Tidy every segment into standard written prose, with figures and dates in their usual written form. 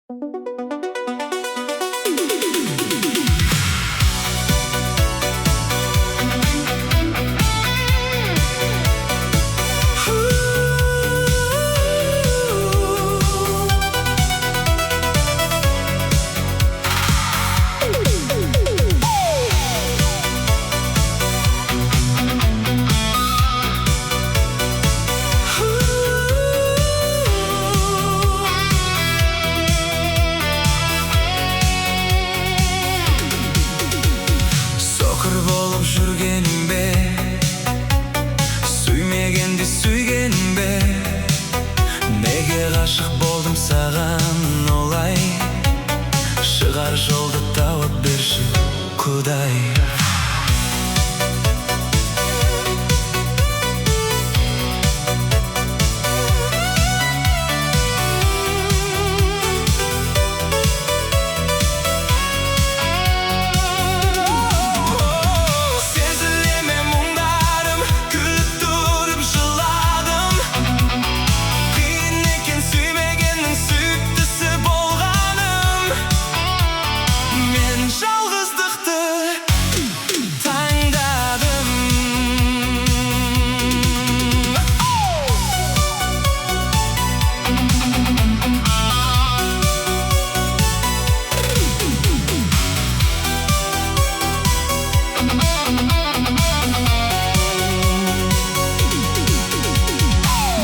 Соқыр болып жүргенім бе, сүймегенде сүйгенім бе? Неге ғашық болдым саған олай? Шығар жолды тауып берші, Құдай. Сезіле ме мұңдарым? Күліп тұрып жыладым. Қиын екен сүймегеннің сүйіктісі болғаным. Мен жалғыздықты таңдадым.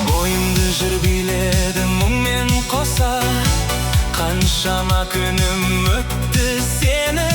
Бойымды жыр биледі мұңмен қоса. Қаншама күнім өтті сені